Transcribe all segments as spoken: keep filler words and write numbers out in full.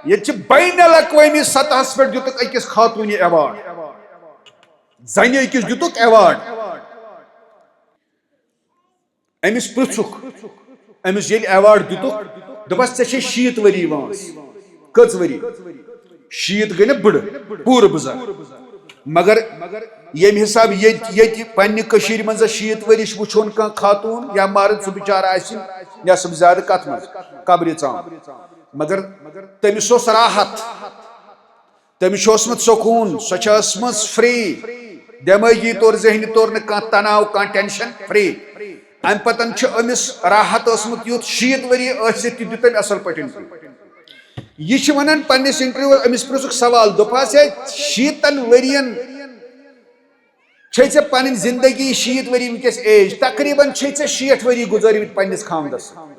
ییٚتہِ چھِ بین الاقوٲمی سطحس پٮ۪ٹھ دِتُکھ أکِس خاتوٗنہِ ایوارڈ، زنہِ أکِس دِتُکھ ایوارڈ۔ أمِس پرٛژھُکھ، أمِس ییٚلہِ ایوارڈ دِتُکھ، دوٚپُس، "ژےٚ چھے شیٖتھ ؤری وٲنٛس۔" کٔژ ؤری؟ شیٖتھ گٔے نہ بٕڑٕ، پوٗرٕ بُزرگ۔ مگر ییٚمہِ حساب ییٚتہِ، ییٚتہِ پننہِ کٔشیٖرِ منٛز شیٖتھ ؤری چھُ وٕچھُن کانٛہہ خاتوٗن یا مرد، سُہ بِچارٕ آسہِ نٮ۪صٕب زیادٕ کتھ منٛز؟ قبرِ ژام۔ مگر تٔمِس اوس راحت، تٔمِس چھُ اوسمُت سکوٗن، سۄ چھےٚ ٲسمٕژ فری، دٮ۪مٲغی طور، ذہنی طور نہٕ کانٛہہ تناو، کانٛہہ ٹینشن، فری۔ امہِ پتن چھُ أمِس راحت ٲسمُت یُتھ، شیٖتھ ؤری ٲسِتھ تہِ دیُت أمۍ اصل پٲٹھۍ۔ یہِ چھِ ونان پننِس انٹرویوس، أمِس پرٛژھُکھ سوال، دوٚپہَس، "ہے، شیٖتن ؤرین چھے ژےٚ پنٕنۍ زندگی، شیٖتھ ؤری وٕنکیٚس ایج، تقریباً چھے ژےٚ شیٹھ ؤری گُزٲرمٕتۍ پننِس خاوندس سۭتۍ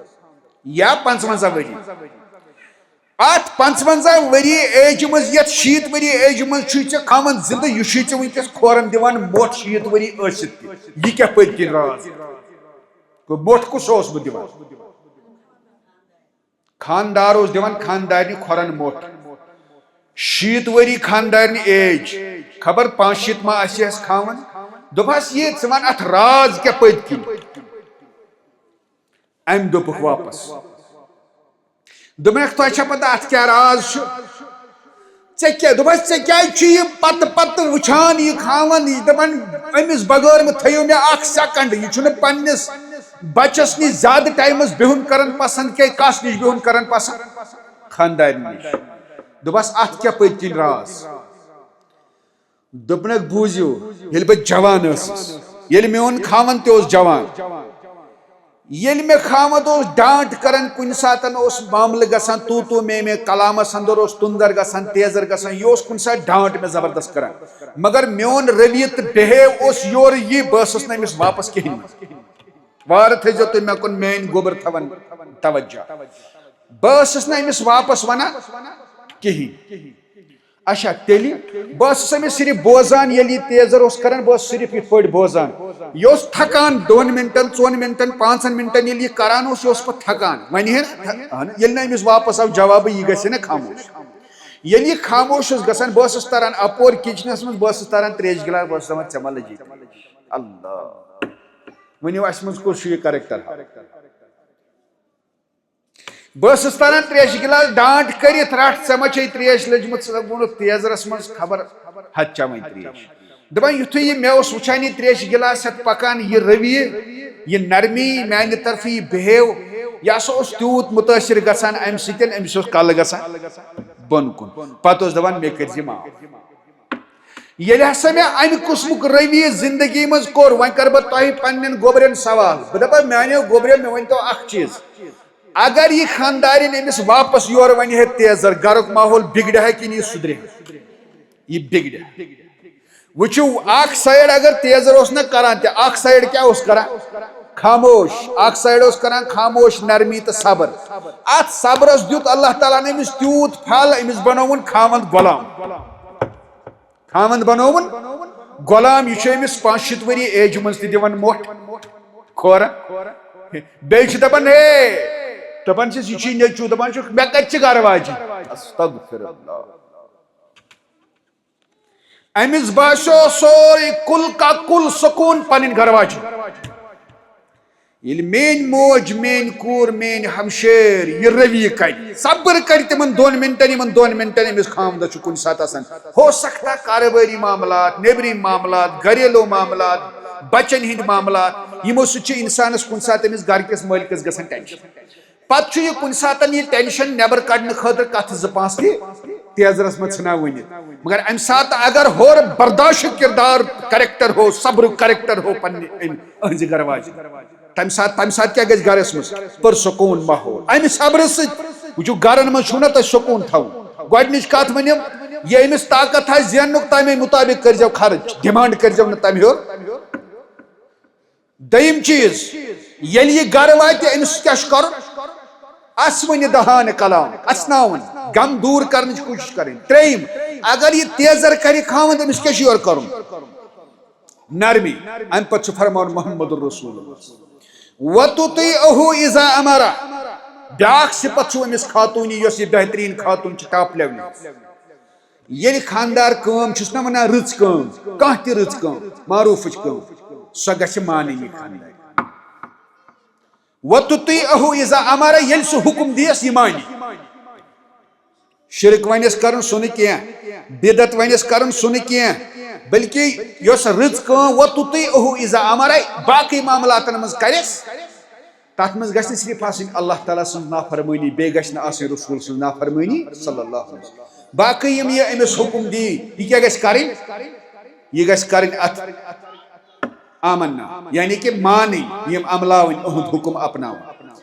یا پنٛژونٛزاہ ؤری۔ اتھ پنٛژونٛزاہ ؤری ایجہِ منٛز، یتھ شیٖتھ ؤری ایجہِ منٛز چھُے ژےٚ خاوند زندٕ، یہِ چھُے ژےٚ وٕنکیٚس کھورن دِوان مۄٹھ شیٖتھ ؤری ٲسِتھ تہِ۔ یہِ کیٛاہ پٔتۍ کِنۍ راز؟ گوٚو مۄٹھ کُس اوس بہٕ دِوان؟ خاندار اوس دِوان خاندارنہِ کھۄرن مۄٹھ۔ شیٖتھ ؤری خاندارنہِ ایج، خبر پانٛژھ شیٖتھ ما آسہِ ہس خاوند۔ دوٚپہَس، "یہِ ژٕ وَن اَتھ راز کیٛاہ پٔتۍ کِنۍ؟" أمۍ دوٚپُکھ واپس۔ دوٚپمَکھ، "تۄہہِ چھا پتہ اَتھ کیٛاہ راز چھُ؟" ژےٚ کیٛاہ، دوٚپمَس، "ژےٚ کیٛازِ چھُ یہِ پتہٕ پتہٕ وٕچھان یہِ خاوند؟ یہِ دَپان، أمِس بغٲر مہٕ تھٲیِو مےٚ اکھ سیکنڈ۔ یہِ چھُنہٕ پننِس بچس نِش زیادٕ ٹایمس بِہُن کران پسند کینٛہہ، کس نِش بِہُن کران پسند؟ خاندارِ نِش۔" دوٚپمَس، "اَتھ کیٛاہ پٔتۍ کِنۍ راز؟" دوٚپنَکھ، "بوٗزِو، ییٚلہِ بہٕ جوان ٲسٕس، ییٚلہِ میون خاوند تہِ اوس جوان، ییٚلہِ مےٚ خاوند اوس ڈانٹ کران، کُنہِ ساتن اوس معاملہٕ گژھان تو تو میں میں، کلامس اندر اوس تُندر گژھان، تیزر گژھان، یہِ اوس کُنہِ ساتہٕ ڈانٹ مےٚ زبردست کران، مگر میون رویہ تہٕ بِہیو اوس یورٕ یہِ، بہٕ ٲسٕس نہٕ أمِس واپس کِہینۍ وَنان۔ وارٕ تھٲیزیو تُہۍ مےٚ کُن میٲنۍ گوٚبُر تھاوان توجہ۔ بہٕ ٲسٕس نہٕ أمِس واپس وَنان کِہینۍ۔" اچھا، تیٚلہِ بہٕ ٲسٕس أمِس صرف بوزان، ییٚلہِ یہِ تیزر اوس کران، بہٕ اوسُس صرف یِتھ پٲٹھۍ بوزان۔ یہِ اوس تھکان دۄن منٹن، ژۄن منٹن، پانٛژن منٹن، ییٚلہِ یہِ کران اوس، یہِ اوس پتہٕ تھکان۔ وۄنۍ ہے نہ، اہن، ییٚلہِ نہٕ أمِس واپس آو جوابٕے، یہِ گژھِ ہے نہ خاموش۔ ییٚلہِ یہِ خاموش اوس گژھان، بہٕ اوسُس تران اپور کچنس منٛز، بہٕ اوسُس تران تریشہِ گلاس، بہٕ اوسُس دپان، "ژےٚ ما لٔجی تہِ؟" اللہ، ؤنِو، اسہِ منٛز کُس چھُ یہِ کریکٹر؟ بہٕ ٲسٕس تران تریشہِ گِلاس ڈانٹ کٔرِتھ، "رٹھ، ژےٚ ما چھے تریش لٔجمٕژ؟" ژٕ ووٚنُتھ تیزرس منٛز خبر ہتھ چٮ۪وان تریش۔ دپان، یُتھُے یہِ مےٚ اوس وٕچھان، یہِ تریشہِ گِلاس ہٮ۪تھ پکان، یہِ رویہِ، یہِ نرمی، میانہِ طرفہٕ یہِ بِہیو، یہِ ہسا اوس تیوٗت مُتٲثر گژھان امہِ سۭتۍ، أمِس اوس کلہٕ گژھان بۄن کُن۔ پتہٕ اوس دپان، "مےٚ کٔرۍ زِ معاف۔" ییٚلہِ ہسا مےٚ امہِ قٕسمُک رویہ زندگی منٛز کوٚر، وۄنۍ کرٕ بہٕ تۄہہِ پننٮ۪ن گوٚبرٮ۪ن سوال۔ بہٕ دپہٕ، میانیو گوٚبرٮ۪و، مےٚ ؤنۍتو اکھ چیٖز، اگر یہِ خاندارِنۍ أمِس واپس یورٕ ونہِ ہے تیزر، گرُک ماحول بگڑِ ہا کِنہٕ یہِ سُدرِ ہا؟ یہِ بگڑِ۔ وٕچھِو، اکھ سایڈ اگر تیزر اوس نہ کران تہِ، اکھ سایڈ کیٛاہ اوس کران؟ خاموش۔ اکھ سایڈ اوس کران خاموش، نرمی تہٕ صبر۔ اتھ صبرس دیُت اللہ تعالیٰ ہن أمِس تیوٗت پھل، أمِس بنووُن خاوند غلام۔ خاوند بنووُن غلام۔ یہِ چھُ أمِس پانٛژھ شیٖتھ ؤری ایجہِ منٛز تہِ دِوان مۄٹھ کھورن۔ بیٚیہِ چھِ دپان، ہے، دپان چھِس، یہِ چھُے نیٚچوٗ، دپان چھُکھ، مےٚ کتہِ چھِ گرٕ واجِنۍ؟ استغفر اللہ۔ أمِس باسیو سورُے کُل کا کُل سکوٗن پنٕنۍ گرٕ واجِنۍ۔ ییٚلہِ میٲنۍ موج، میٲنۍ کوٗر، میٲنۍ ہمشیر یہِ رویہ کرِ، صبر کرِ تِمن دۄن منٹن، یِمن دۄن منٹن أمِس خامدس چھُ کُنہِ ساتہٕ آسان، ہو سکتا کارٕبٲری معاملات، نیبرِم معاملات، گھریلو معاملات، بچن ہٕنٛدۍ معاملات، یِمو سۭتۍ چھِ انسانس کُنہِ ساتہٕ أمِس گرٕ کِس مٲلکس گژھان ٹینشن۔ پتہٕ چھُ یہِ کُنہِ ساتہٕ یہِ ٹینشن نٮ۪بر کڑنہٕ خٲطرٕ کتھٕ زٕ پانٛژھ تہِ تیزرس منٛز ژھٕنان ؤنِتھ۔ مگر امہِ ساتہٕ اگر ہورٕ برداشُک کردار، کریکٹر ہو، صبرُک کریکٹر ہو پننہِ أمۍ، أہنٛزِ گرٕ واجہِ، تمہِ ساتہٕ، تمہِ ساتہٕ کیٛاہ گژھِ گرس منٛز؟ پرسکوٗن ماحول۔ امہِ صبرٕ سۭتۍ وٕچھِو، گرن منٛز چھُو نہ تۄہہِ سکوٗن تھاوُن۔ گۄڈنِچ کتھ ؤنِم، یہِ أمِس طاقت آسہِ زیننُک، تمے مُطابق کٔرۍزیو خرٕچ، ڈیمانڈ کٔرۍزیو نہٕ تمہِ ہیوٚر۔ دوٚیِم چیٖز، ییٚلہِ یہِ گرٕ واتہِ، أمِس کیٛاہ چھُ کرُن؟ اسوٕنہِ دہان کلام، اسناوُن، غم دوٗر کرنٕچ کوٗشِش کرٕنۍ۔ ترٛیٚیِم، اگر یہِ تیزر کرِ خاوند، أمِس کیٛاہ چھُ یورٕ کرُن؟ نرمی۔ امہِ پتہٕ چھُ فرماوُن محمد رسول اللہ، "وَتُطِیعُهُ إِذَا أَمَرَ"۔ بیاکھ صفت چھُ أمِس خاتوٗنہِ، یۄس یہِ بہتریٖن خاتوٗن چھِ ٹاپ لیولہِ۔ ییٚلہِ خانٛدار کٲم چھُس نہ وَنان، رٕژ کٲم، کانٛہہ تہِ رٕژ کٲم، معروٗفٕچ کٲم، سۄ گژھِ مانٕنۍ یہِ خانٛدار۔ وَتُطِیعُہ اِذا اَمَرَ، ییٚلہِ سُہ حُکُم دِیَس، یہِ مانہِ۔ شِرک وَنٮ۪س کَرُن سُہ نہٕ کینٛہہ، بِدعت وَنٮ۪س کَرُن سُہ نہٕ کینٛہہ، بلکہِ یۄس رٕژ کٲم، وَتُطِیعُہ اِذا اَمَرَ، باقٕے معاملاتَن منٛز کَرٮ۪س، تَتھ منٛز گژھِ نہٕ صرف آسٕنۍ اللہ تعالیٰ سٕنٛز نافرمٲنی، بیٚیہِ گژھِ نہٕ آسٕنۍ رسول سٕنٛز نافرمٲنی صلی اللہ علیہ وسلم۔ باقٕے یِم یہِ أمِس حُکُم دی، یہِ کیٛاہ گژھِ کَرٕنۍ؟ یہِ گژھِ کَرٕنۍ اَتھ آمنا، یعنی کہِ مانٕنۍ، یِم عملاوٕنۍ، اُہُنٛد حُکُم اپناوُن۔